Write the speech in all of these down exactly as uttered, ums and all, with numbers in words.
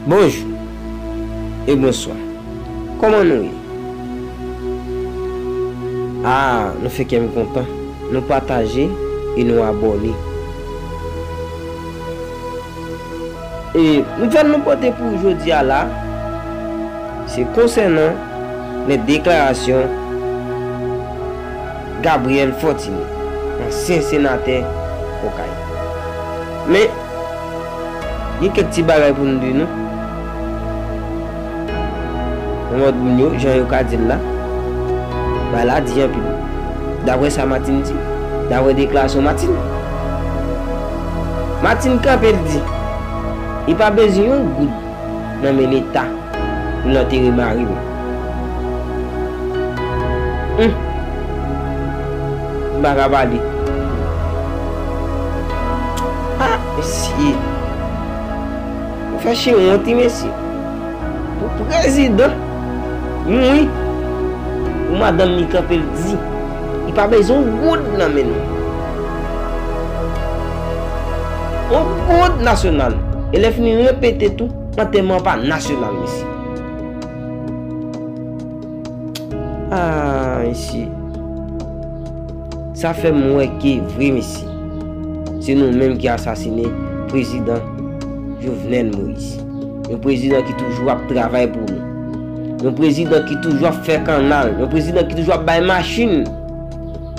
Bonjou e bonswa. Kòman nou ye? Ah, nou fè kè m kontan. Nou pataje e nou abòne. E nouvèl nou pote pou jodi a la, se konsènan les déclarations Gabriel Fortuné, ansyen senatè Okay. Men, gen kèk ti bagay pou n di nou. Yon lòt moun yo, jan yo ka di l la, bagay la di anpil. Daprè sa Martine di, daprè deklarasyon Martine, Martine kanpe, l di, li pa bezwen yon goud nan men Leta pou l antere mari l. Hum. M pa ka pale. Ah, mesye. Ou fè Chen wont, wi, mesye. Pou prezidan mouri, pou madanm li kanpe, l di, li pa bezwen yon goud nan men nou. Yon goud nasyonal. E lè fini repete tou, antèman pa nasyonal, mesye. Ah, mesye. Sa fè m wè ke vre, mesye, se nou menm ki asasinen prezidan Jovenel Moïse. Yon prezidan ki toujou ap travay pou nou. Yon prezidan ki toujou ap fè kanal. Yon prezidan ki toujou ap bay machin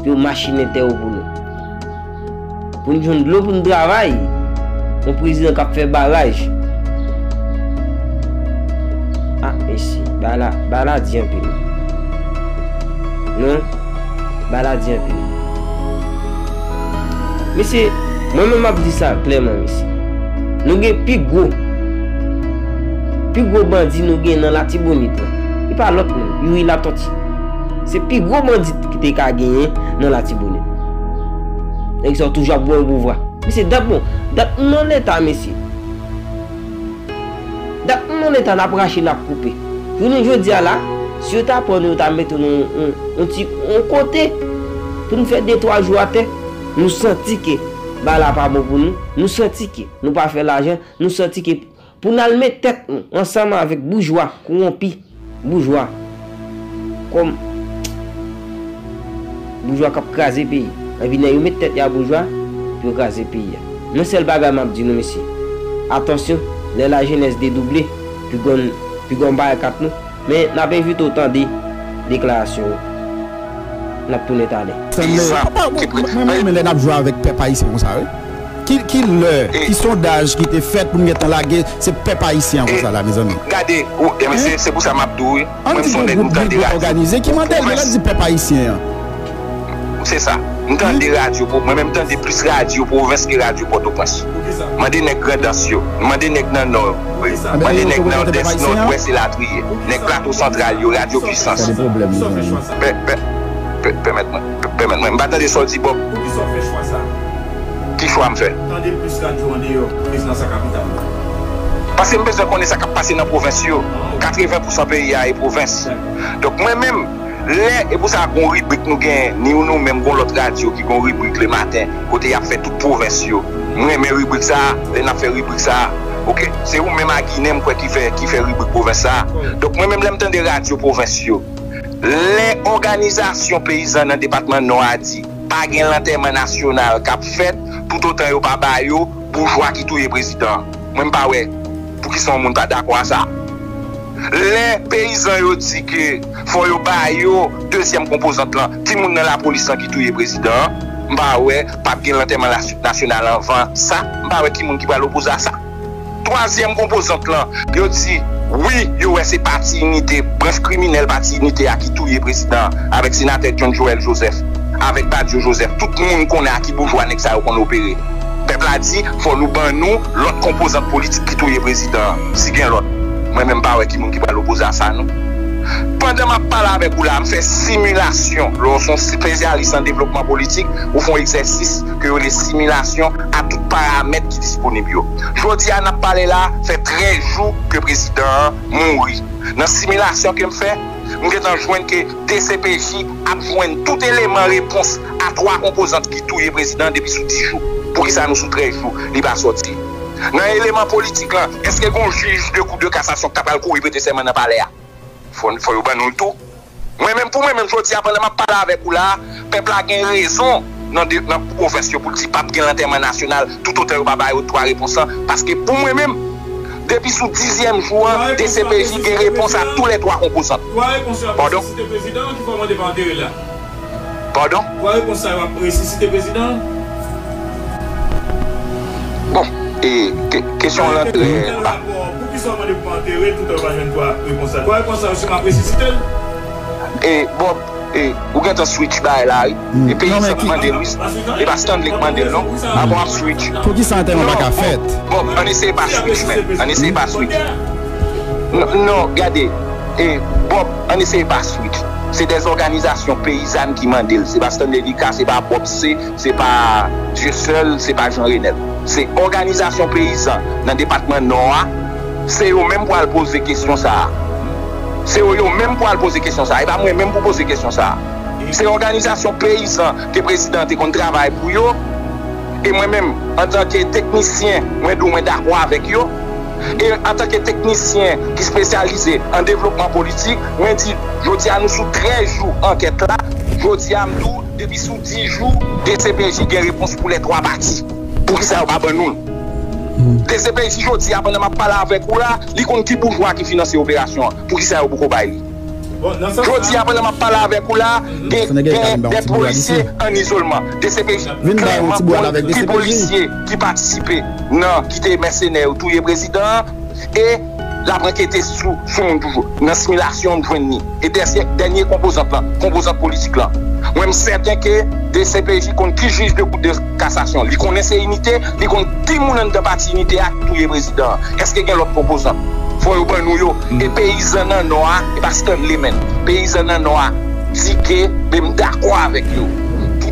pou yo machinen tè yo pou nou. Pou n jwenn dlo pou n travay. Yon prezidan k ap fè baraj. Ah, mesye, bagay la, bagay la di anpil. Non, bagay la di anpil. Mesye, mwen menm m ap di sa klèman, mesye. Nou gen pi gwo, pi gwo bandi nou gen nan Latibonit la. Li pa lòt moun, Youri Latortue. Se pi gwo bandi ki te ka genyen nan Latibonit. Nèg sa yo toujou ap goumen pouvwa. Mesye, dat bon, dat m nan Leta, mesye. Dat m nan Leta, n ap rache, n ap koupe. Jounen jodi a la, si yo ta pran nou, yo ta mete nou yon, yon, yon ti, yon kote pou n fè de twa jou atè, nou santi ke bagay la pa bon pou nou, nou santi ke nou pa fè lajan, nou santi ke pou n al met tèt nou ansanm avèk boujwa kowonpi, boujwa kòm boujwa k ap kraze peyi. Epi nèg yo met tèt yo a boujwa pou yo kraze peyi a. Yon sèl bagay m ap di nou, mesye. Atansyon, lè lajenès dedouble, pi grann, pi grann bagay k ap nou. Men n ap envite w tande deklarasyon yo. N ap tounen talè. Papa, mwen, mwen, mwen renmen lè n ap jwe avèk pèp ayisyen konsa, wi. Ki, ki lè, ki sondaj ki te fèt pou n gentan lage se pèp ayisyen an konsa la, mezanmi? Gade, ou, e, se, se pou sa m ap di w, wi. Mwen, m se yon nèg, m tande radyo pwovens. Ki mande l, lè l di pèp ayisyen an? Se sa. M tande radyo, mwen menm, m tande plis radyo pwovens ke radyo Pòtoprens. Mande nèg Grandans yo, mande nèg nan Nò yo, mande nèg Nòdès, Nòdwès elatriye, nèg Plato Santral yo, Radyo Pwisans. Pè-, pè-, pè-, pèmèt mwen, pèmèt mwen. M pa tande sa w di, Bòb. Ki chwa m fè? Tande plis radyo andeyò prezidans ak kapital la. Paske m bezwen konnen sa k ap pase nan pwovens yo. Katreven pousan peyi a e pwovens. Donk, mwen menm, lè, e pou sa gon ribrik nou genyen, ni nou menm gon lòt radyo ki gon ribrik lematen, kote y ap fè tout pwovens yo. M renmen ribrik sa a, lè n ap fè ribrik sa a. Oke? Se ou menm a Ginen, m kwè, ki fè, ki fè ribrik pwovens sa a. Donk, mwen menm, lè m tande radyo pwovens yo, lè òganizasyon peyizan nan depatman Nò a di pa gen lantèman nasyonal k ap fèt toutotan yo pa ba yo boujwa ki touye prezidan an. Mwen, m pa wè poukisa yon moun pa dakò a sa. Lè peyizan yo di ke fò yo ba yo dezyèm konpozant lan, timoun nan lapolis lan ki touye prezidan an, m pa wè p ap gen lantèman las-, nasyonal anvan sa. M pa wè ki moun ki pral opoze a sa. Twazyèm konpozant lan, yo di, wi, yo wè se pati Inite, branch kriminèl pati Inite a ki touye prezidan an, avèk senatè John Joël Joseph, avèk Badio Joseph. Tout moun konnen a ki boujwa nèg sa yo konn opere. Pèp la di, fò nou ban nou lòt konpozant politik ki touye prezidan an, si gen lòt. Mwen menm, m pa wè ki moun ki pral opoze a sa, non. Pandan m ap pale avèk ou la, m fè similasyon. Lè w se yon espesyalis an devlopman politik, ou fè yon egzèsis ke yo rele similasyon a tout paramèt ki disponib yo. Jodi a n ap pale la, fè trèz jou ke prezidan an mouri. Nan similasyon ke m fè, m gentan jwenn ke D C P J ap jwenn tout eleman repons a twa konpozant ki touye prezidan an depi sou dis jou. Poukisa nou sou trèz jou, li pa sòti? Nan eleman politik lan, èske gen yon jij de kou de kasasyon k ta pral kouri prete sèman nan palè a? Fò, fò yo ban nou l tou. Mwen menm, pou mwen menm, jodi a, pandan m ap pale avèk ou la, pèp la gen rezon nan, de, nan pwovens yo pou l di p ap gen lantèman nasyonal toutotan yo pa ba yo twa repons lan. Paske pou mwen menm, depi sou dizyèm jou an, D C P J gen repons a tou lè twa konpozant. Twa repons yo ap resisite prezidan an, ki fè w mande pa antere l la? Padon? Twa repons sa yo ap resisite prezidan an? Bon, e, ke, kesyon w lan trè. Poukisa w mande pou antere l toutan w pa jwenn twa repons sa? Twa repons sa yo sèlman ap resisite l? E, Bob, e, ou gentan switch bagay la, wi. E peyi sa k mande l, wi. E pa Stanley k mande l, non. Apre w ap switch. Poukisa antèman pa ka fèt? Bob, ann eseye pa switch, men. Ann eseye pa switch. Non, non, gade. E, Bob, ann eseye pa switch. Se dè òganizasyon peyizàn ki mande l. Se pa Stanley Lucas, se pa Bob C, se pa Dieuseul, se pa Jean Renel. Se òganizasyon peyizan nan depatman Nò a. Se yo menm pou al poze kesyon sa a. Se yo, yo menm pou al poze kesyon sa a. E pa mwen menm pou poze kesyon sa a. Se òganizasyon peyizan ke prezidan an te konn travay pou yo. E mwen menm, antanke teknisyen, mwen di w mwen dakò avèk yo. E antanke teknisyen ki espesyalize an devlopman politik, mwen di, jodi a nou sou trèz jou ankèt la, jodi a m di w, depi sou dis jou, D C P J gen repons pou lè twa pati. Poukisa yo pa ban nou l? D C P J jodi a, pandan m ap pale avèk ou la, li konn ki boujwa ki finanse operasyon an. Poukisa yo poko bay li? Jodi a, pandan m ap pale avèk ou la, gen, gen de polisye an izolman. D C P J klèman konn ki polisye ki patisipe nan, ki te mèsenè yo touye prezidan an, e l ap ankete sou, sou moun toujou. Nan similasyon, m jwenn li. E dènye, dènye konpozant lan, konpozant politik lan. Mwen, m sèten ke D C P J konn ki jij de kou de kasasyon. Li konnen se Inite, li konn ki moun anndan pati Inite a ki touye prezidan an. Èske gen lòt konpozant? Fò yo ban nou yo. E peyizan nan Nò a, e pa Stanley menm. Peyizan nan Nò a di ke, men m dakò avèk yo.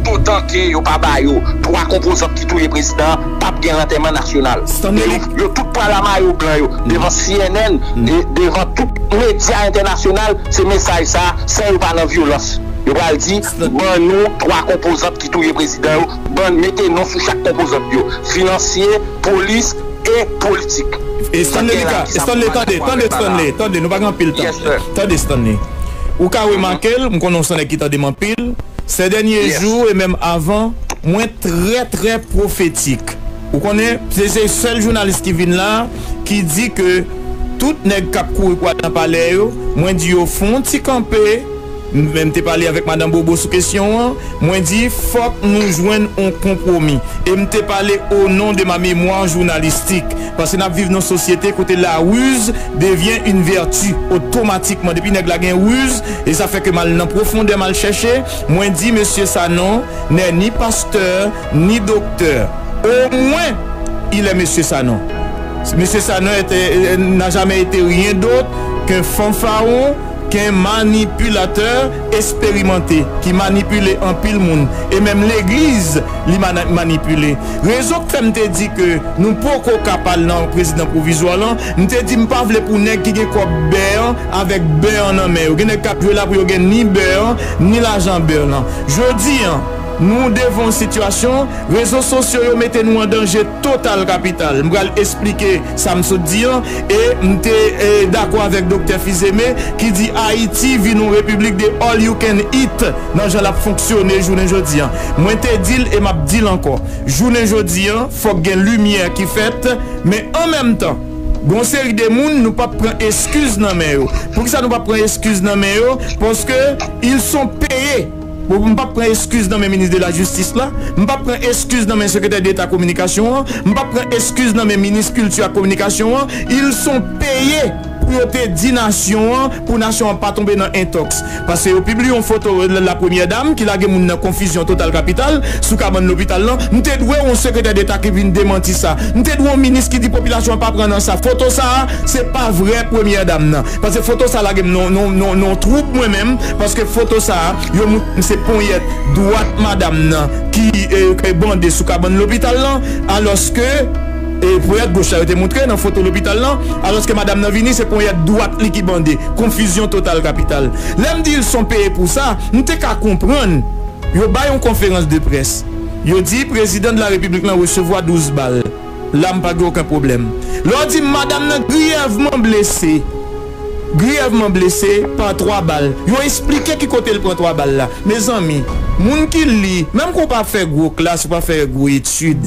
Toutotan ke yo pa ba yo twa konpozant ki touye prezidan an, p ap gen lantèman nasyonal. E yo, yo tout pral a mayo blan yo devan C N N, e devan tout medya entènasyonal, se mesaj sa, san yo pa nan vyolans. Yo pral di, ban nou twa konpozant ki touye prezidan yo, ban, mete non sou chak konpozant yo, finansye, polis e politik. E Stanley Lucas, Stanley, tande, tande, Stanley, tande, nou pa gen anpil tan. Tande, Stanley. Ou ka remake l, m konnen w se yon nèg ki tande m anpil. Sè dènye jou e menm avan, mwen trè, trè pwofetik. Ou konnen, se, se sèl jounalis ki vin la, ki di ke tout nèg k ap kouri pou al nan palè yo, mwen di yo fè yon ti kanpe, m, m te pale avèk madan Bobo sou kesyon an, mwen di fòk nou jwenn yon konpwomi. E m te pale o non de ma mémoire journalistique. Paske n ap viv nan sosyete kote la ruse devient une vertu otomatikman. Depi nèg la gen riz, e sa fè ke m al nan pwofondè, m al chèche, mwen di mesye Sanon n'est ni pasteur, ni docteur. Au moins, il est monsieur Sanon. Monsieur Sanon était, euh, n'a jamais été rien d'autre qu'un fanfaron, qu'un manipulateur expérimenté, ki manipile anpil moun. E menm legliz, li mana-, manipile. Rezon k fè m te di ke nou poko ka pale nan prezidan pwovizwa lan, m te di m pa vle pou nèg ki gen kòb bè an avèk bè an nan men yo. Gen nèg k ap jwe la pou yo gen ni bè an, ni lajan bè lan. Jodi an, nou devan yon sitiyasyon, rezo sosyo yo mete nou an danje total kapital. M pral esplike sa m sot di an, e m te, e, dakò avèk Doktè Fils-Aimé ki di Ayiti vin yon repiblik de all you can eat nan jan l ap fonksyone jounen jodi an. Mwen te di l e m ap di l ankò. Jounen jodi an, fòk gen limyè ki fèt, men an menm tan, gen yon seri de moun nou p ap pran eskiz nan men yo. Poukisa nou p ap pran eskiz nan men yo? Paske ils sont payés. Bon, m p ap pran eskiz nan men minis de la jistis la, m p ap pran eskiz nan men sekretè deta kominikasyon an, m p ap pran eskiz nan men minis kilti ak kominikasyon an, ils sont payés pou yo te di nasyon an, pou nasyon an pa tonbe nan entòks. Paske yo pibliye yon foto la, la premyè dam ki lage moun nan konfizyon total kapital sou kabann lopital lan. M te dwe yon sekretè deta ki vin demanti sa. M te dwe yon minis ki di popilasyon an pa pran nan sa. Foto sa a, se pa vrè premyè dam nan. Paske foto sa lage m nan, nan, nan, nan twoub mwen menm. Paske foto sa a, yo moutre m se ponyèt dwat madanm nan ki, e, e, bande sou kabann lopital lan. Alòske, e, ponyèt goch la yo te moutre nan foto lopital lan. Alòske madanm nan vini, se ponyèt dwat li ki bande. Konfizyon total kapital. Lè m di ils sont payés pour ça, m te ka konprann. Yo bay yon konferans de près. Yo di prezidan de la repiblik lan resevwa douz bal. la m pa gen okenn pwoblèm. Lè w di m madanm nan griyèvman blese, griyèvman blese pa twa bal, yo esplike ki kote l pran twa bal la. Mezanmi, moun ki li, menm ke w pa fè gwo klas, ou pa fè gwo etid,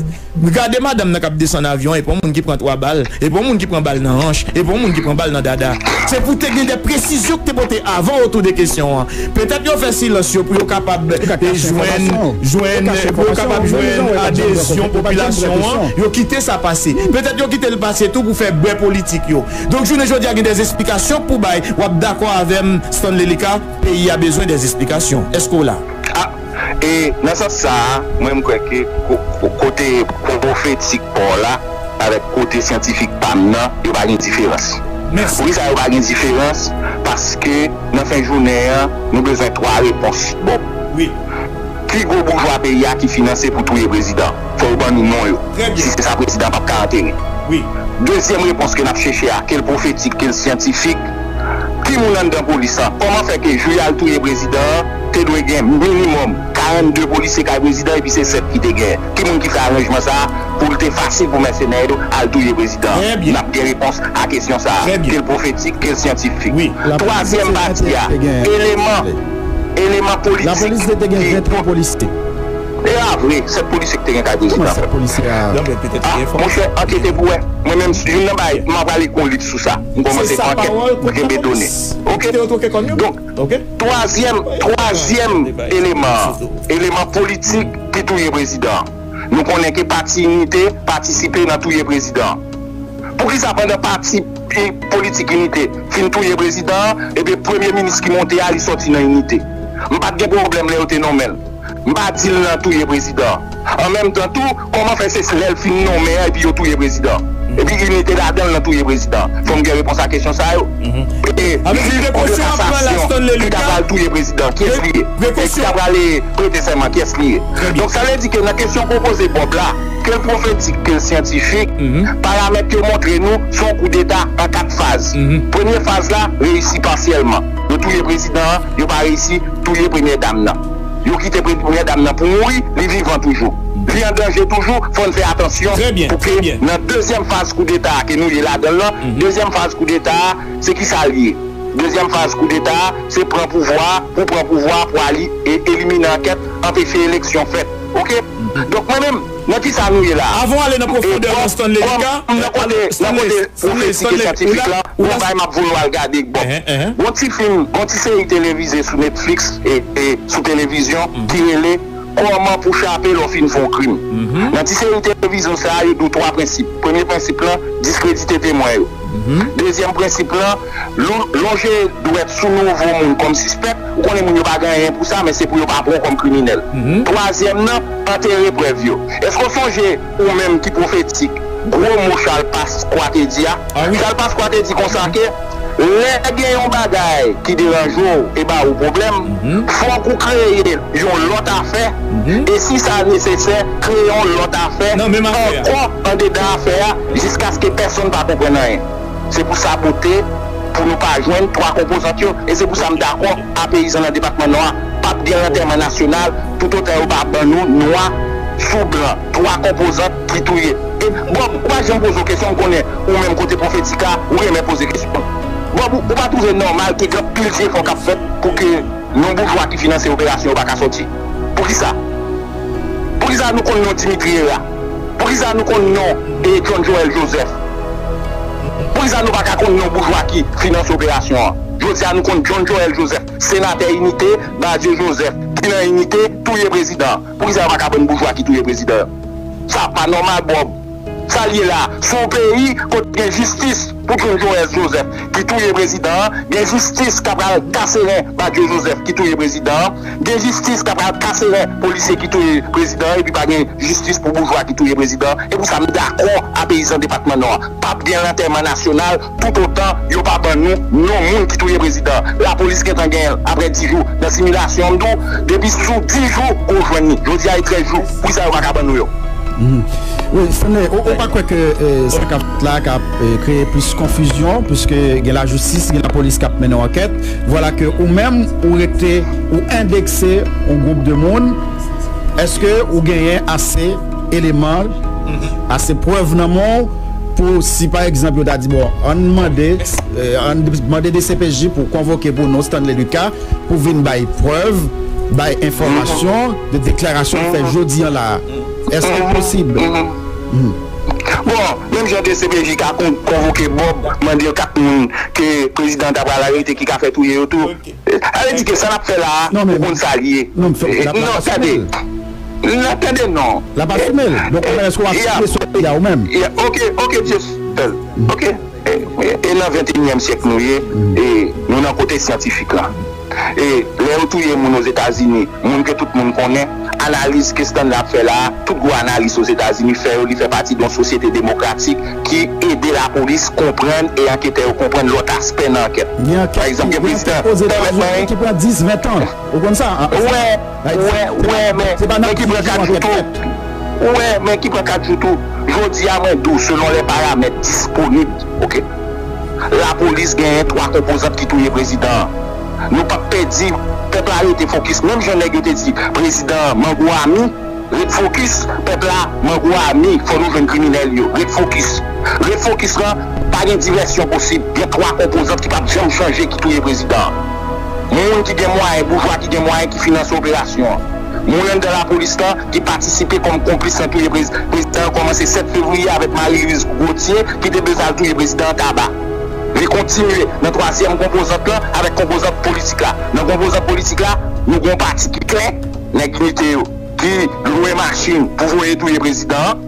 gade madanm nan k ap desann avyon, e pa yon moun ki pran twa bal, e pa yon moun ki pran bal nan hanch, e pa yon moun ki pran bal nan dada. Se pou te gen de presizyon ki te pote avan otou de kesyon an. Petèt yo fè silans yo pou yo kapab jwenn, jwenn, pou yo kapab jwenn adezyon popilasyon an, yo kite sa pase. Petèt yo kite l pase tou pou fè bwè politik yo. Donk, jounen jodi a gen de esplikasyon pou bay. W ap dakò avè m, Stanley Lika, peyi a bezwen de esplikasyon. Èske w la? E nan sans sa a, mwen m kwè ke kote pwofetik pa w la avèk kote syantifik pa m nan, yo pa gen diferans. Poukisa yo pa gen diferans? Paske nan fen jounen an, nou bezwen twa repons. Bon, ki gwo boujwa peyi a ki finanse pou touye prezidan? Fò yo ban nou non yo. Si se sa, prezidan p ap ka antere. Dezyèm repons ke n ap chèche a, ke l pwofetik, ke l syantifik, ki moun anndan polis lan? Kòman fè ke jou y al touye prezidan an, te dwe gen minimòm karannde polisye kay prezidan epi se sèt ki te genyen? Ki moun ki fè aranjman sa a pou l te fasil pou mèsenè yo al touye prezidan an? N ap gen repons a kesyon sa a, ke l pwofetik, ke l syantifik. Twazyèm pati a, eleman, eleman politik ki. E a vre, sèt polisye ki te gen kay prezidan. Monchè, ankete pou wè. Mwen menm, youn nan bagay, m a prale gon lit sou sa. M kòmanse fè ankèt, m kenbe done. Oke? Donk, twazyèm, twazyèm eleman an, eleman politik ki touye prezidan an. Nou konnen ke pati Inite patisipe nan touye prezidan an. Poukisa pandan pati politik Inite fin touye prezidan an, ebyen premye minis ki monte a, li sòti nan Inite? M pa t gen pwoblèm lè yo te nonmen l. M pa di l nan touye prezidan an. An menm tan tou, kòman fè se lè l fin nonmen an epi yo touye prezidan an? Epi Inite ladan l nan touye prezidan an? Fò m gen repons a kesyon sa yo. E jij pou de kasasyon ki ta pral touye prezidan, kiyès li ye? E ki ta pral prete sèman, kiyès li ye? Donk sa vle di ke nan kesyon ke w poze Bòb la, ke l pwofetik, ke l syantifik, paramèt yo montre nou se yon koudeta an kat faz. Premye faz la reyisi pasyèlman. Yo touye prezidan an, yo pa reyisi touye premyè dam nan. Yo kite premyè dam nan pou mouri, li vivan toujou. Li an danje toujou, fò n fè atansyon pou ke nan dezyèm faz koudeta a ke nou ye ladan l lan, dezyèm faz koudeta a, se kisa l ye? Dezyèm faz koudeta a, se pran pouvwa a, pou pran pouvwa a, pou al elimine ankèt, anpeche eleksyon fèt. Oke? Donk mwen menm, nan kisa nou ye la a? Avan w ale nan pwofondè nan Stanley Lika, nan kote, nan kote pwofetik e syantifik lan, gon bagay m ap voye w al gade, bon. Gon ti fim, gon ti seri televize sou Netflix e, e sou televizyon ki rele Kòman pou chape lè w fin fè yon krim. Nan ti seri televizyon sa a, yo di w twa prensip. Premye prensip lan, diskredite temwen yo. Dezyèm prensip lan, lon-, lonje dwèt sou nouvo moun kòm sispèk. Ou konnen moun yo pa gen anyen pou sa, men se pou yo pa pran w kòm kriminèl. Twazyèm nan, antere prèv yo. Èske w sonje ou menm ki pwofetik, gwo mo Charles Pasqua te di a? Charles Pasqua te di konsa ke lè gen yon bagay ki deranje w e ba ou pwoblèm, fòk ou kreye yon lòt afè, e si sa nesesè, kreye yon lòt afè ankò andedan afè a, jiskaske pèsonn pa konprann anyen. Se pou sabote, pou nou pa jwenn twa konpozant yo, e se pou sa m dakò a peyizan nan depatman Nò a p ap gen lantèman nasyonal toutotan yo pa ban nou nwa sou blan, twa konpozant ki touye. E Bòb, ou pa janm poze w kesyon, m konnen ou menm kote pwofetik a, ou renmen poze kesyon. Bòb, ou, ou pa twouve nòmal ke gen anpil jefò k ap fèt pou ke non boujwa ki finanse operasyon yo pa ka sòti? Poukisa? Poukisa nou konn non Dimitri Herard? Poukisa nou konn non, e, John Joël Joseph? Poukisa nou pa ka konn non boujwa ki finanse operasyon an? Jodi a nou konn John Joël Joseph, senatè Inite, Badio Joseph, ki nan Inite, touye prezidan an. Poukisa yo pa ka ban n boujwa ki touye prezidan an? Sa pa nòmal, Bòb. Sa l ye la a? Se yon peyi kote gen jistis pou John Joël Joseph ki touye prezidan an, gen jistis k ap al kase ren Badio Joseph ki touye prezidan an, gen jistis k ap al kase ren polisye ki touye prezidan an, epi pa gen jistis pou boujwa ki touye prezidan an. E pou sa m dakò a peyizan depatman Nò a. P ap gen lantèman nasyonal toutotan yo pa ban nou non moun ki touye prezidan an. Lapolis gentan genyen l apre dis jou nan similasyon an, m di w, depi sou dis jou ou jwenn li. Jodi a e trèz jou. Poukisa yo pa ka ban nou yo? Wi, Stanley, ou, ou pa kwè ke, eh, sa k ap fèt la ka, eh, kreye plis konfizyon, piske gen lajistis, gen lapolis k ap mennen yon ankèt? Vwala ke ou menm, ou rete, ou endekse yon gwoup de moun. Èske ou genyen ase eleman ase prèv nan men w pou si pa egzanp yo ta di, bon, ann mande, eh, ann mande D C P J pou konvoke pou nou Stanley Lucas pou vin bay prèv, bay enfòmasyon de deklarasyon l fè jodi an la a. Èske l posib? Bon, menm jan D C P J ka kon- konvoke Bob, mande l kat moun ke prezidan an ta pral arete ki ka fè touye yo tou. Sa vle di ke sa n ap fè la a, ou konn sa l ye. Non, tande. Non, tande non. L ap asime l. Donk, kòman èske w ap asime sou peyi a ou menm? Ok, ok, Dye sèl. Ok. E, e, e nan venteyinyèm syèk nou ye, e nou nan kote syantifik la. E lè yo touye moun Ozetazini, moun ke tout moun konnen, analiz ke Stanley ap fè la a, tout gwo analis Ozetazini fè yo, li fè pati de yon sosyete demokratik ki ede lapolis konprann e anketè yo konprann lòt aspè nan ankèt. Pa egzanp, gen prezidan, pèmèt mwen. Ki pran dis, ven tan. Ou konn sa? Wè, wè, wè, men, men ki pran kat jou tou. Ou wè, men ki pran kat jou tou. Jodi a, mwen di w, selon lè paramèt disponib, ok? Lapolis genyen twa konpozant ki touye prezidan an. Nou p ap pèdi, pèp la rete fokis. Menm jan nèg yo te di, prezidan an, mango ami, ret fokis, pèp la, mango ami, fò nou jwenn kriminèl yo. Ret fokis. Ret fokis lan, pa gen divèsyon posib. Gen twa konpozant ki p ap janm chanje ki touye prezidan an. Moun ki gen mwayen, boujwa ki gen mwayen ki finanse operasyon an. Moun anndan lapolis lan ki patisipe kòm konplis nan touye prez- prezidan an kòmanse sèt fevriye avèk Marie Louise Gauthier ki te bezwen al touye prezidan an Taba. Li kontinye nan twazyèm konpozant lan avèk konpozant politik la. Nan konpozant politik la, nou gen yon pati ki klè, nèg inite yo ki lwe machin pou voye touye prezidan an.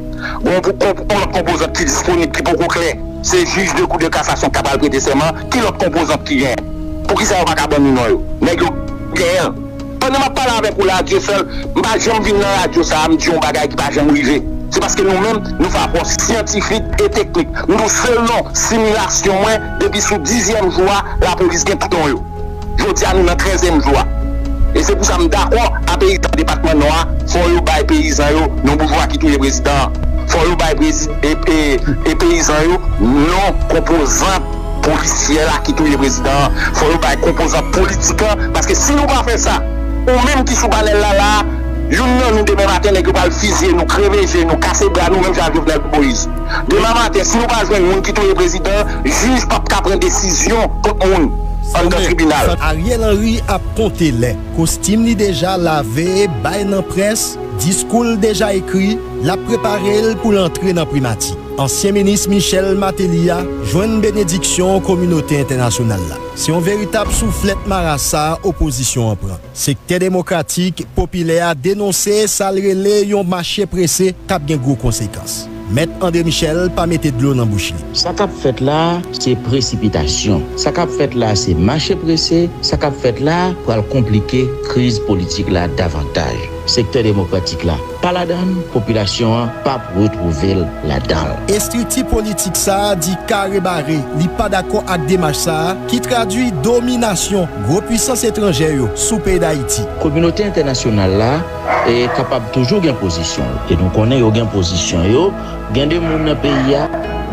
Gen yon pou- konp- yon lòt konpozant ki disponib ki poko klè, se jij de kou de kasasyon k ta pral prete sèman. Ki lòt konpozant ki genyen? Poukisa yo pa ka ban nou non yo? Nèg yo genyen l. Pandan m ap pale avèk ou la a, Dye sèl, m pa janm vin nan radyo sa a, m di yon bagay ki pa janm rive. Se paske nou menm, nou fè apwòch syantifik e teknik. M di w selon similasyon mwen, depi sou dizyèm jou a, lapolis gen tout non yo. Jodi a, nou nan trèzyèm jou a. E se pou sa m dakò a peyizan depatman Nò a, fò yo bay peyizan yo non boujwa ki touye prezidan an. Fò yo bay prezi- e, e, e peyizan yo non konpozant polisyè la ki touye prezidan an. Fò yo bay konpozant politik lan, paske si nou pa fè sa, ou menm ki sou panèl la la a, youn nan nou demen maten, nèg yo pral fizye nou, kreve je nou, kase bra nou, menm jan ak Jovenel Moïse. Demen maten, si nou pa jwenn moun ki touye prezidan an, jij p ap ka pran desizyon kont moun anndan tribinal. Ariel Henry ap konte lè. Kostim li deja lave, bay nan près, diskou l deja ekri, l ap prepare l pou l antre nan primati. Ansyen minis Michel Martelly a jwenn benediksyon kominote entènasyonal la. Se yon veritab souflèt marasa opozisyon an pran. Sektè demokratik popilè a denonse sa l rele yon mache prese k ap gen gwo konsekans. Mèt André Michel pa mete dlo nan bouch li. Sa k ap fèt la a, se presipitasyon. Sa k ap fèt la a, se mache prese. Sa k ap fèt la a pral konplike kriz politik la davantaj. Sektè demokratik la pa ladan l, popilasyon an p ap retwouve l ladan l. Estrikti politik sa a di kare bare li pa dakò ak demach sa a ki tradui dominasyon gwo pwisans etranjè yo sou peyi Dayiti. Kominote entènasyonal la kapab toujou gen pozisyon l, e nou konnen yo gen pozisyon yo. Gen de moun nan peyi a,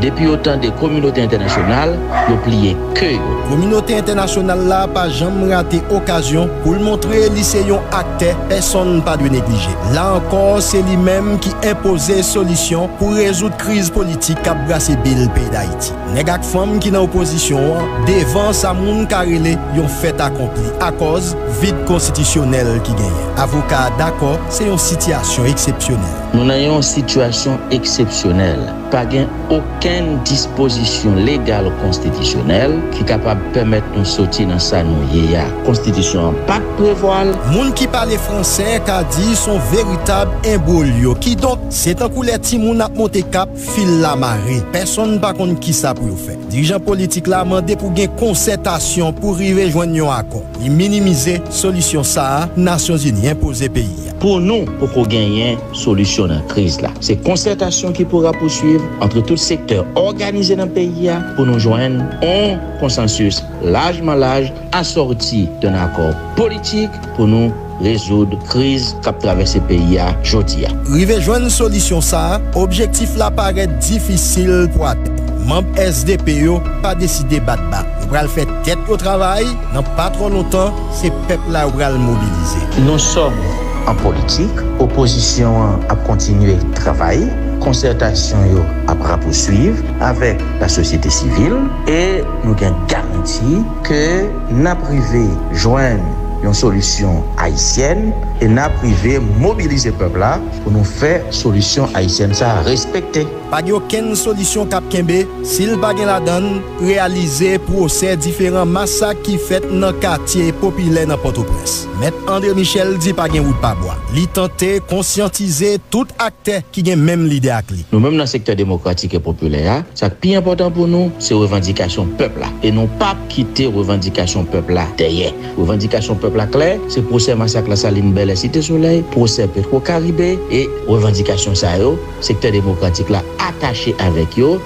depi yo tande kominote entènasyonal, yo pliye ke yo. Kominote entènasyonal la pa janm rate okazyon pou l montre li se yon aktè pèsonn pa dwe neglije. La ankò, se li menm ki enpoze solisyon pou rezoud kriz politik k ap brase bil peyi Dayiti. Nèg ak fanm ki nan opozisyon an devan sa moun ka rele yon fèt akonpli akòz vid konstitisyonèl ki genyen. Avoka a dakò se yon sitiyasyon eksepsyonèl. Nou nan yon sitiyasyon eksepsyonèl. Pa gen okenn dispozisyon legal konstitisyonèl ki kapab pèmèt nou soti nan sa nou ye a. Konstitisyon an pa t prevwa l. Moun ki pale fransè ka di s on veritab enbwolyo. Kidonk, se tankou lè timoun ap monte kap, fil la mare. Pèsonn pa konn kisa pou yo fè. Dirijan politik la mande pou gen konsètasyon pou rive jwenn yon akò. Li minimize solisyon sa a Nasyonzini enpoze peyi a. Pou nou poko genyen solisyon nan kriz la. Se konsètasyon ki pou rapouswiv antre tout sektè òganize nan peyi a pou nou jwenn on konsansis lajman laj asòti de yon akò politik pou nou rezoud kriz k ap travèse peyi a jodi a. Rive jwenn solisyon sa a, objektif la parèt difisil pou atenn. Manm S D P yo pa deside bat ba. Yo pral fè tèt yo travay, nan pa twò lontan, se pèp la yo pral mobilize. Nous sommes en politique, opozisyon an ap kontinye travay. Konsètasyon yo ap rapouswiv avèk lasosyete sivil e nou gen garanti ke n ap rive jwenn yon solisyon ayisyèn e n ap rive mobilize pèp la pou nou fè solisyon ayisyèn sa a respekte. Pa gen okenn solisyon k ap kenbe si l pa gen ladan l reyalize pwosè diferan masak ki fèt nan katye popilè nan Pòtoprens. Mèt André Michel di pa gen wout pa bwa. Li tante konsyantize tout aktè ki gen menm lide ak li. Nou menm nan sektè demokratik e popilè a, sa k pi enpòtan pou nou, se revandikasyon pèp la. E nou p ap kite revandikasyon pèp la dèyè. Revandikasyon pèp la klè, se pwosè masak Lasalin, Bèlè, Site Solèy, pwosè Petro Caribe e revandikasyon sa yo, sektè demokratik la atache avèk yo.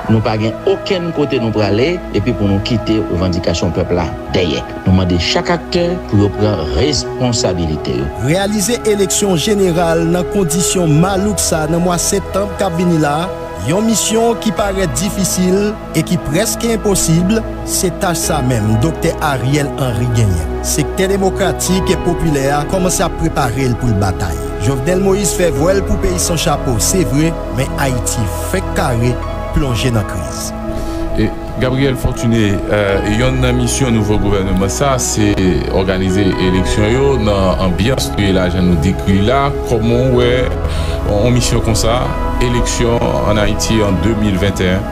Nou pa gen okenn kote nou prale epi pou nou kite revandikasyon pèp la dèyè. Nou mande chak aktè pou yo pran responsabilite yo. Reyalize eleksyon jeneral nan kondisyon malouk sa nan mwa septanm k ap vini la a, yon misyon ki parèt difisil e ki prèske enposib, se tach sa menm Doktè Ariel Henry genyen. Sektè demokratik e popilè a kòmanse ap prepare l pou l batay. Jovenel Moïse fè vwèl pou peyi san chapo, se vre, men Ayiti fenk kare plonje nan kriz. E Gabriel Fortuné, euh, yonn nan misyon nouvo gouvènman sa, se òganize eleksyon yo nan anbyans nou ye la, jan nou dekri la. Kòman w wè yon misyon konsa, eleksyon ann Ayiti an de mil venteyen?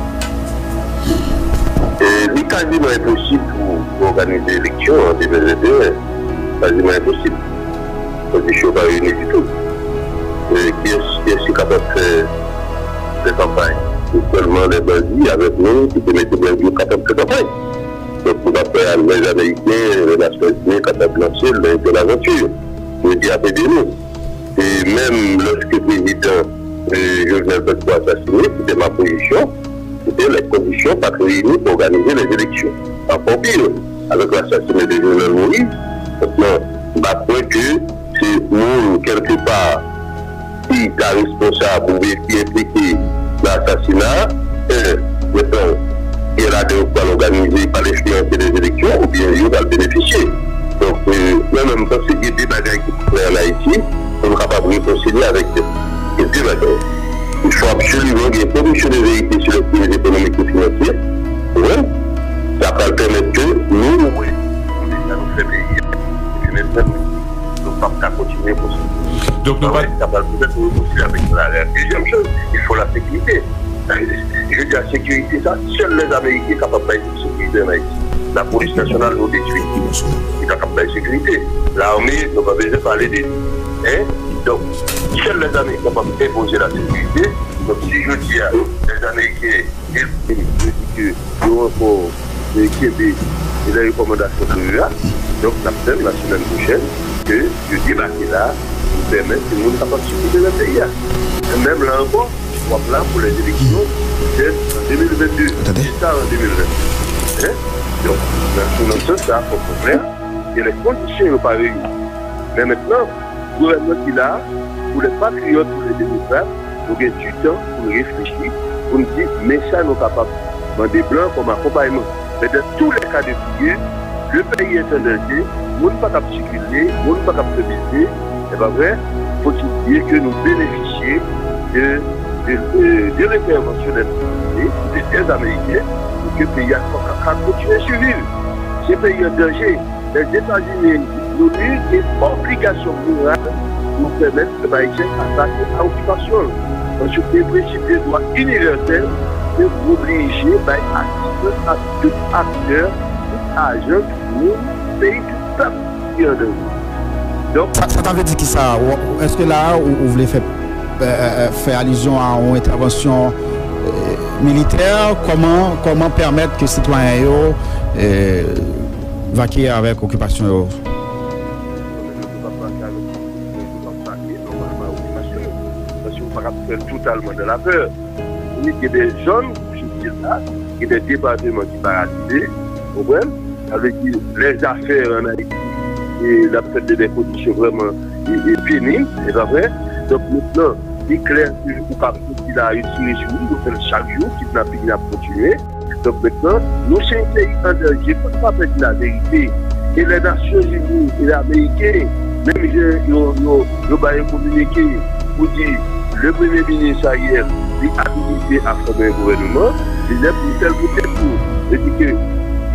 E li kaziman enposib pou, pou òganize eleksyon an de mil venteyen. Kaziman enposib. Kondisyon pa reyini ditou. E kiyès, kiyès ki kapab fè, fè kanpay? Se sèlman lè bandi avèk moun ki te mete bandi yo kapab fè kanpay. Donk, nou pa prè a lè Ameriken, lè Nasyonzini kapab lanse l nan yon tèl avanti. Yo di ap ede nou. E menm lòske prezidan, e, Jovenel Petro asasine, se te ma pozisyon, se te lè kondisyon pa t reyini pou òganize lè eleksyon. Ankò pi, avèk lasasina de Jovenel Moïse, mentnan, m pa kwè ke se moun, kèlkepa, ki ta responsab oubyen ki enplike nan asasina a, e, mentnan, gen ladan yo k pral òganize, k pral enfliyanse lè eleksyon, oubyen yo pral benefisye. Donk, e, mwen menm, m panse gen de bagay ki pou fè ann Ayiti pou nou kapab rekonsilye avèk tèt nou. Gen de bagay. Il faut absolument gen yon commission de vérité sur les crimes économiques et financiers. Ou konprann? Sa pral pèmèt ke nou wè kouman nou fè peyi a. Epi mentnan, nou p ap ka kontinye konsa. Donk, nou pa... Sa pral pèmèt nou rekonsilye avèk la. Dezyèm choz, il faut la sécurité. Jodi a, sekirite sa, sèl lè Ameriken kapab bay sekirite ann Ayiti. Lapolis nasyonal, nou detwi. Li pa kab bay sekirite. Lame, nou pa bezwen pale de li. Hein? Donk, sèl lè Ameriken kapab enpoze lasekirite. Donk, si jodi a, lè Ameriken yo di ke yo ankò, e, kenbe, e, lè rekòmandasyon ke yo a. Donk, n ap tann lasemèn pwochèn ke yo debake la pou pèmèt ke moun kapab sikile nan peyi a. Menm la ankò, w ap la pou lè eleksyon, petèt an de mil vennde, pita an de mil vennde. Hein? Donk, nan, nan sans sa, fòk nou klè, gen lè kondisyon yo pa reyini. Men mentnan, gouvènman ki la a, pou lè patriyòt, pou lè demokrat, nou gen ditan pou n reflechi, pou n di, men sa nou kapab mande blan kòm akonpayman. Men dans tous les cas de figure, le pays est en danger, moun pa kab sikile, moun pa kab fè biznis, e pa vre? Faut-il dire que nou benefisye de, de, de, de lentèvansyon dè Ameriken, de dèz Ameriken, pou ke peyi a ka, ka, ka kontinye siviv. Se peyi an danje. Lèzetazini, l'ONU, gen obligasyon moral pou pèmèt pèp ayisyen atake a okipasyon l. Paske e prensip de dwa inivèsèl, se oblije bay asistans a tout aktè, tout ajan, tout moun, peyi, tout pèp ki an danje. Donk, sa, sa ta vle di kisa? Ou, ou, èske la a ou, ou vle fè, euh, euh, euh, fè alizyon a yon entèvansyon, euh, militè? Kòman, kòman pèmèt ke sitwayen yo, euh, vakye avèk okipasyon yo? Yo p ap vakye avèk okipasyon yo. Paske ou pa kab fè l totalman dans la peur. Wi, gen de zòn, kou se di la, gen de depatman ki paralize, ou konprann? Sa vle di, lèzafè ann Ayiti, e l ap fèt de, de kondisyon vrèman, e, e penib, e pa vre? Donk, mentnan, li klè ke ou p ap soti la, yo tire sou ou, yo fè l chak jou, kidnaping ap kontinye. Donk, mentnan, nou se yon peyi an danje, fò n pa pèdi laverite. E lè Nasyonzini e Ameriken, menm jan yo, yo, yo bay yon kominike pou di, Le premye minis Ariel, li abilite a fòme yon gouvènman, li lè pou l fè l pou tèt li. Li di ke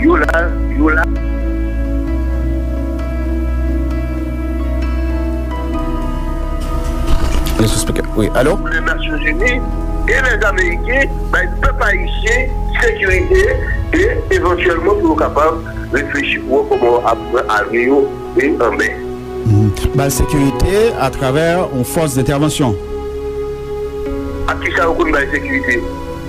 yo la, yo la. Wi, alo? Pou Nasyonzini e lèzameriken bay pèp ayisyen sekirite e evantyèlman pou yo kapab reflechi pou wè kòman yo ap pran avni yo e anmè. Bay sekirite atravè yon fòs dentèvansyon. Ak kisa yo konn bay sekirite?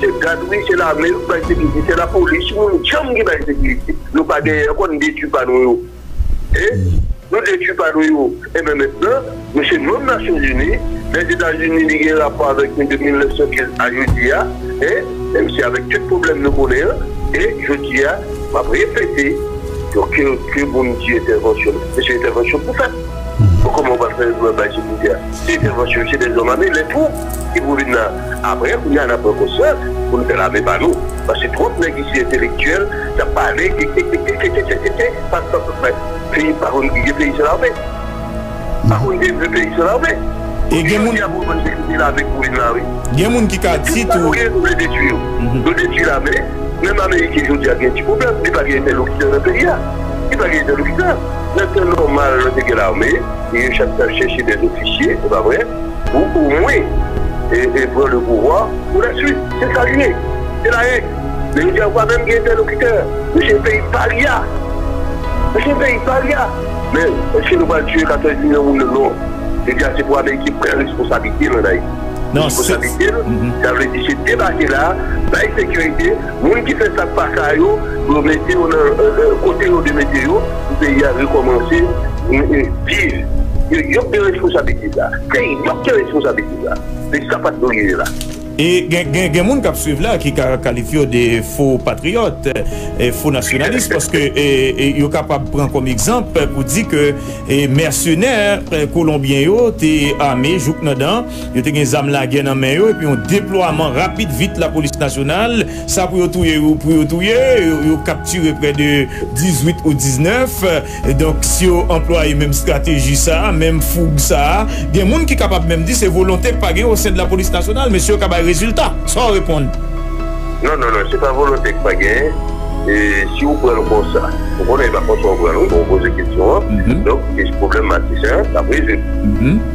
Se gad wi, se lame yo ki bay sekirite, se lapolis, moun djanm ki bay sekirite. Nou pa genyen ankò, nou detwi pano yo. E nou detwi pano yo. Enben mentnan, nou se manm Nasyonzini. Lèzetazini, li gen rapò avèk nou depi mil nèf san kenz a jodi a. E menm si avèk tout pwoblèm nou konnen an, e jodi a, m ap repete, donk ke, ke moun di entèvansyon, se entèvansyon pou fèt. Bon, kòman w pral fè bay sekirite a? Se entèvansyon, se dèzòm ame, lè twoup ki pou vin la. Apre, kounye a, n ap pran konsyans pou n fè lame pa nou. Paske twòp nèg isi entelektyèl, k ap pale, ke, ke, ke, ke, ke, ke, ke, ke, pa, pa, pa, pa, peyi pa konn ki gen peyi san lame. Pa konn gen peyi san lame. E gen moun, jodi a pou konn sekirite lame pou vin la, wi. Gen moun ki ka di tou, yo detwi yo. Yo detwi lame. Menm Ameriken jodi a gen ti pwoblèm. Li pa gen entèlokitè nan peyi a. Li pa gen entèlokitè. Nan tan nòmal, nou te gen lame. E yo chak t ap chèche dè ofisye, se pa vre, pou omwen e, e pran le pouvwa pou la swit. Se sa li ye. Se la règ. Men jodi a, ou pa menm gen entèlokitè. Nou se peyi parya. Nou se peyi parya. Men èske nou pral tiye katòz milyon moun? Non. Jodi a, se pou Ameriken pran responsablite l ann Ayiti. Non, se, responsablite l, sa vle di se debake la, bay sekirite, moun ki fè sa k pa sa yo, pou yo mete yo nan, euh, euh, kote yo dwe mete yo, pou peyi a rekòmanse, euh, euh, viv. Yo, yo k gen responsablite sa. Se yo k gen responsablite sa. Se sa pa t dwe rive la. E gen, gen, gen moun k ap swiv la ki ka kalifye yo de fo patriyòt, e fo nasyonalis, paske, e, e, yo kapab pran kòm egzanp pou di ke, e, mèsenè, e, kolonbyen yo te ame jouk nan dan, yo te gen zam lagè nan men yo, epi yon deplwaman rapid vit lapolis nasyonal, sa pou yo touye yo, pou yo touye, yo, yo kaptire prè de dizwit ou diznèf. Donk, si yo anplwaye menm estrateji sa a, menm foug sa a, gen moun ki kapab menm di se volonte k pa gen o sen de lapolis nasyonal, mesye yo ka bay rezilta. Sa w reponn? Non, non, non, se pa volonte k pa gen. E si w pran l konsa, ou konnen e pa konsa w pran l, wi, bon, w poze kesyon an. Donk, e pwoblèm Matisan an, l ap rezoud.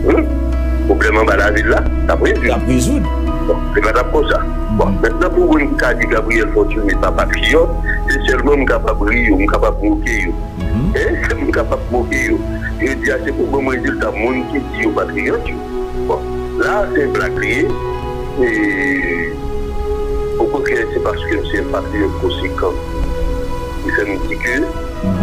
Wi. Pwoblèm anba lavil la, l ap rezoud. L ap rezoud. Bon, se pa t ap konsa. Bon, mentnan pou moun ki ka di Gabriel Fortuné pa patriyòt, se sèlman m kapab ri yo, m kapab moke yo. E m kapab moke yo. Yo di a se pou ban m rezilta moun ki di yo patriyòt yo. Bon, la se blag li ye. E okontrè, se paske m se yon patriyòt konsekan ki fè m di ke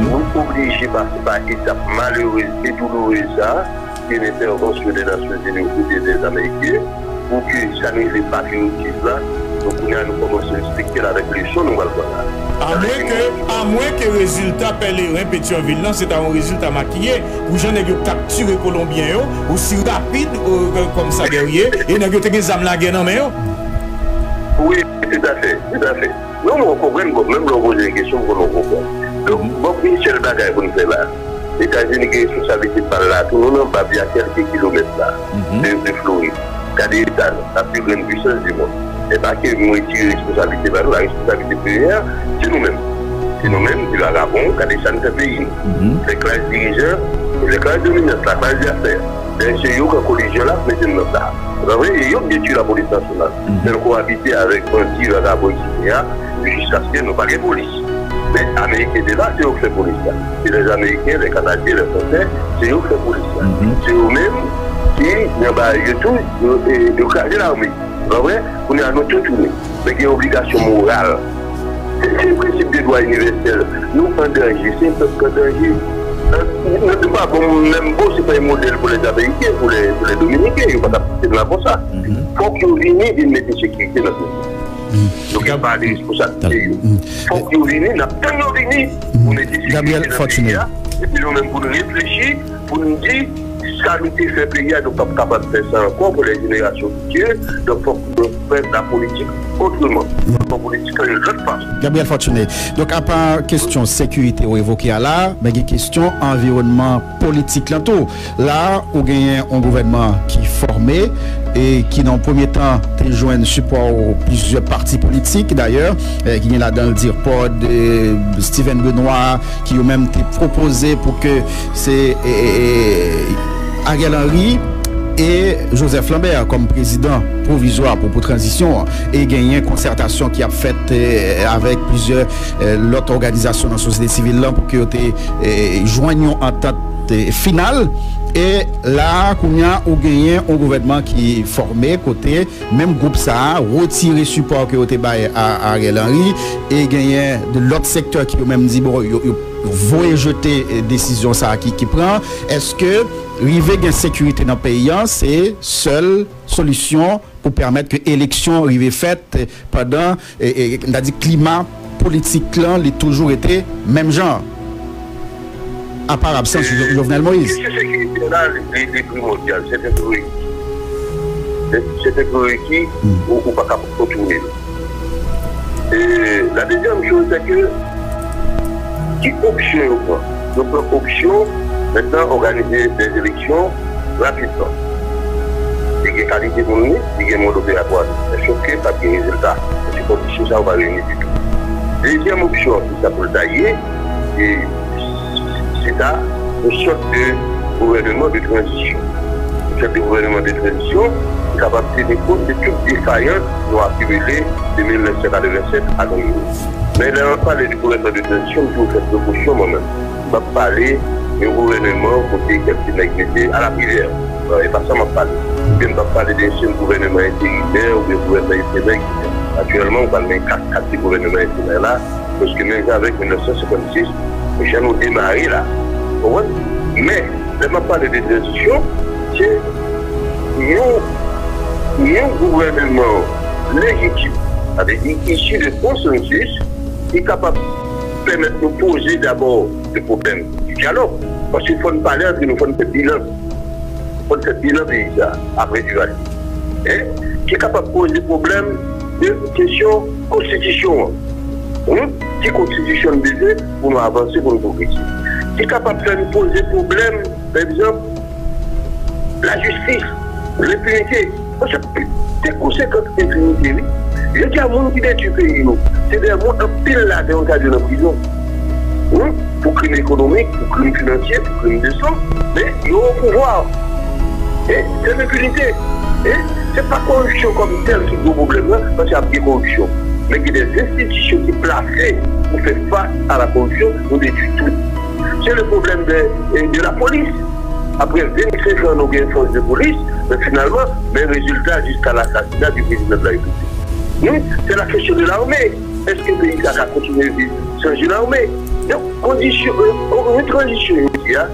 nou oblije pase pa etap malerez e doulourez sa a, ki se entèvansyon de Nasyonzini okote dè Ameriken, pou ke sa n rele patriyotis la, donk kounye a nou kòmanse respekte l avèk leson nou pral pran la. Amwenke, amwenke rezilta pèleren Petyonvil lan se ta yon rezilta makiye, pou jan nèg yo kaptire kolonbyen yo osi rapid, e, kòm sa Guerrier, e nèg yo te gen zam lagè nan men yo. Wi, toutafè, toutafè. Non, mwen konprann, bon, menm lè w poze yon kesyon, m konnen w konprann. Donk, bon, gen sèl bagay pou n fè la. Etazini gen responsablite pa l la tou, nou nan bab li a kèlke kilomèt la, de, de Florid. Gade eta nou, la pli grann pwisans di mond. Se pa ke nou retire responsablite pa nou, la responsablite premyè a, se nou menm. Se nou menm, ti vagabon, gade sa n fè peyi nou. Se klas dirijan, se klas dominans la, klas dafè. Dayè, se yo k an kolizyon la, mete n nan sa. Se pa vre, e yo k detwi lapolis nasyonal. Men nou ko abite avèk bandi, vagabon, etsetera, jiskaske nou pa gen polis. Men Ameriken te la, se yo k fè polis la. Se lè Ameriken, lè Kanadyen, lè Fransè, se yo k fè polis la. Se yo menm ki, nan bagay yo tou, yo, e, yo kraze lame. Se pa vre? Kounye a, nou tou tounen. Men gen obligasyon moral. Se, se prensip de dwa inivèsèl. Nou an danje. Se yon pèp ki an danje. Nou, nou pa bon menm bon, se pa yon modèl pou lè Ameriken, pou lè, pou lè Dominiken. Yo pa t ap kite n la konsa. Fòk yo vini, vin mete sekirite nan peyi a. Nou gen pa de responsablite yo. Fòk yo vini, n ap tann yo vini pou mete sekirite nan peyi a. Epi nou menm pou n reflechi, pou n di, Sa nou te fè peyi a, nou p ap kapab fè sa ankò pou lè jenerasyon fitire. Donk, fòk nou fè lapolitik otreman. Fòk politik la yon lòt fason. Gabriel Fortuné, donk, apa kesyon sekirite ou evoke a la, men gen kesyon anviwònman politik lan tou. La, ou genyen yon gouvènman ki fòme e ki, nan yon premye tan, te jwenn sipò plizyè pati politik, dayè, ki gen ladan l DIRPOD, Steven Benoît, ki yo menm te pwopoze pou ke se Ariel Henry e Joseph Lambert kòm prezidan pwovizwa pou, pou tranzisyon an. E genyen konsètasyon ki ap fèt avèk plizyè lòt òganizasyon nan sosyete sivil lan pou ke yo te jwenn yon antant final. E la, kounye a, ou genyen yon gouvènman ki fòme kote menm gwoup sa a retire sipò ke yo te bay a Ariel Henry, e genyen de lòt sektè ki yo menm di, bon, yo, yo voye jete desizyon sa a ki, ki pran. Èske rive gen sekirite nan peyi a se sèl solisyon pou pèmèt ke eleksyon rive fèt pandan, e, e, n ta di, klima politik lan, li toujou rete menm jan, apa absans Jovenel Moïse? Kesyon sekirite la, li, li primòdyal, se te prereki. Se te prereki, ou, ou pa ka kontounen l. E la dezyèm choz, se ke ki opsyon yo pran? Yo pran opsyon, mentnan, òganize dè eleksyon rapidman. Li gen kalite pou l ni, li gen mòd operatwa li. Men sof ke p ap gen rezilta. Paske kondisyon sa yo pa reyini ditou. Dezyèm opsyon an, ki sa pou l ta ye, e se ta yon sòt de gouvèneman de tranzisyon. Yon sòt de gouvèneman de tranzisyon ki kapab teni kont de tout defayans nou akimile de mil nèf san katrevennsèt a nou rive. Men lè m ap pale de gouvèneman de tranzisyon, m toujou fè prekosyon mwen menm. M p ap pale yon gouvèneman kote kèk ti nèg mete alapriyè. Non, e pa sa m ap pale. Oubyen m p ap pale de yon sèl gouvèneman enterimè oubyen gouvèneman efemè ki fèt. Aktyèlman, ou pral gen kat, kat ti gouvèneman efemè la, prèske menm jan avèk mil nèf san senkannsis, jan nou demare la. Ou konprann? Men, lè m ap pale de tranzisyon, se yon, yon gouvèneman lejitim, sa vle di isi de konsansis, ki kapab pèmèt nou poze dabò de pwoblèm de dyalòg. Paske fò n pale antre nou, fò n fè bilan. Fò n fè bilan peyi sa a, apre Duvalier. Hein? Ki kapab poze pwoblèm de kesyon konstitisyon an. Hein? Ki konstitisyon n bezwen pou nou avanse, pou nou pwogrese? Ki kapab fè n poze pwoblèm, pa egzanp, lajistis, lenpinite. Paske te konsekans enpinite, wi. Jodi a, moun ki detwi peyi nou, se dè moun anpil ladan yo ta dwe nan prizon. Wi, pou krim ekonomik, pou krim finansye, pou krim de san, men yo o pouvwa. E se lenpinite. E se pa koripsyon kòm tèl ki gwo pwoblèm nan, paske ap gen koripsyon. Men gen dè enstitisyon ki plase pou fè fas a la koripsyon, nou detwi tout. Se le pwoblèm de, de lapolis. Apre vennsenk an nou gen fòs de polis, men finalman, men rezilta jiska lasasina di prezidan de la repiblik. Wi, se la kesyon de lame. Èske peyi sa ka kontinye viv san je lame? Donk, kondisyon, yon tranzisyon jodi a,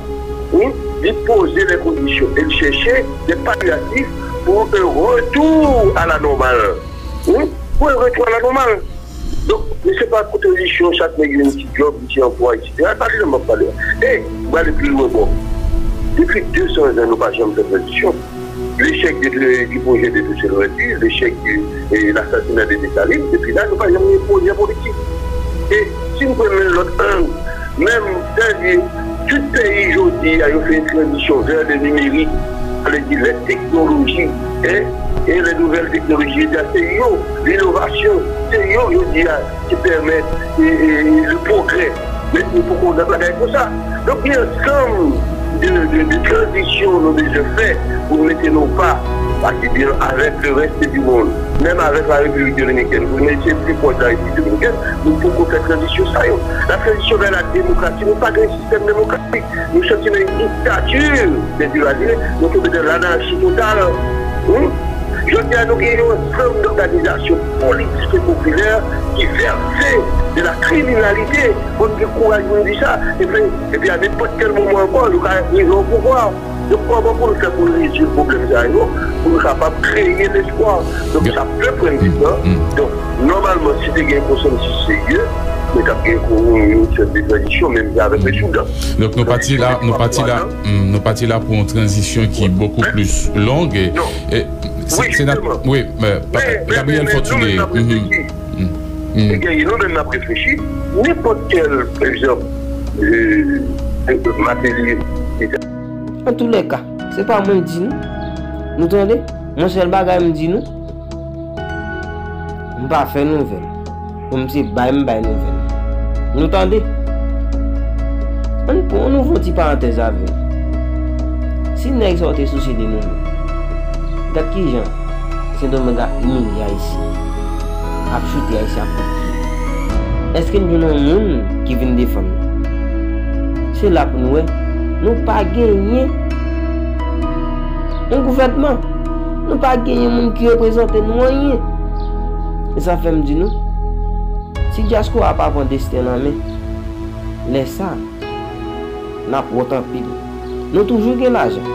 wi, li poze lè kondisyon e l chèche dè palyatif pou un retour à la normale. Wi, pou un retour à la normale. Donk, men se pa pou tranzisyon, chak nèg jwenn ti djòb, ti anplwa, etsetera. E pa de sa m ap pale a. E, m prale pi lwen ankò. Depi de san zan, nou pa janm fè tranzisyon. Lechèk de, du projet de Toussaint Louverture, lechèk de e, lasasina de Desalin, depi la, nou pa janm gen pwojè politik. E si n pran menm lòt ang, menm, sètadi, tout peyi jodi a, yo fè tranzisyon vè le nimerik, sa vle di lè teknoloji, e, e lè nouvèl teknoloji, jodi a, se yo, linovasyon, se yo, jodi a, ki pèmèt e, e, le pwogrè. Men nou poko nan bagay konsa. Donk, gen ansanm de, de, de tranzisyon nou bezwen fè pou n mete nou pa, pa ki byen avèk le reste du monde, menm avèk la Repiblik Dominikèn. Pou nou se pi pwòch la Repiblik Dominikèn, nou poko fè tranzisyon sa yo. La tranzisyon vè la demokrasi, nou pa gen sistèm demokratik. Nou soti nan yon diktati, depi lane, nou tonbe nan lanachi total. Wi. Jodi a, nou gen yon ansanm dòganizasyon politik e popilè ki vèse de la kriminalite, fò n gen kouraj pou n di sa. Epi, epi a nenpòt kèl moman ankò, yo ka rive o pouvwa. Donk, kòman pou n fè pou n rezoud pwoblèm sa yo, pou n kapab kreye lespwa? Donk, sa fè pran di tan. Donk, nòmalman, si te gen konsansis serye, k ap gen kou yon sèt de tranzisyon, menm jan avèk le Soudan. Donk nou pati la, nou pati la, hmm, nou pati la pou yon tranzisyon ki bokou plis long. E, e, se, Wi, se nat-, jisteman. Wi, men, pa- Men, men, Gabriel men, men, nou menm Fortuné. n ap reflechi. Ebyen, nou menm n ap reflechi. Nenpòt kèl, pa egzanp, e, e, Martelly, Antoulèka, se pa mwen k di nou. Nou tande? Mwen sèl bagay m di nou, m pa fè nouvèl. Pou m se bay m bay nouvèl. Nou tande? Ann pran, nou fè yon ti parantèz avè w. Si nèg sa yo te sousye de nou menm, gad kijan Sendomeng ap imilye Ayisyen, ap choute Ayisyen ak kout pye. Èske n jwenn yon moun ki vin defann nou? Se la pou nou wè. Nou pa genyen yon gouvènman. Nou pa genyen moun ki reprezante nou anyen. E sa fè m di nou, si dyaspora pa pran desten l an men, lè sa, n ap wont anpil. Nou toujou gen lajan.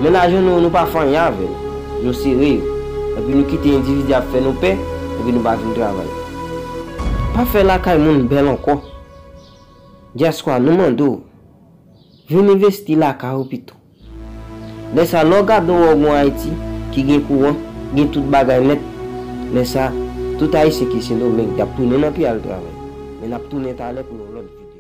Men lajan nou, nou pa fè anyen avè l. Nou sere yo. Epi nou kite endividi ap fè nou pè, epi nou pa vin travay. Pa fè lakay moun bèl ankò. Dyaspora, nou mande w, vin envesti lakay ou pito. Lè sa, lè w gade w wè w gen yon Ayiti ki gen kouran, gen tout bagay nèt, lè sa, tout Ayisyen ki Sendomeng, y ap tounen nan peyi al travay. Men n ap tounen talè pou yon lòt vi.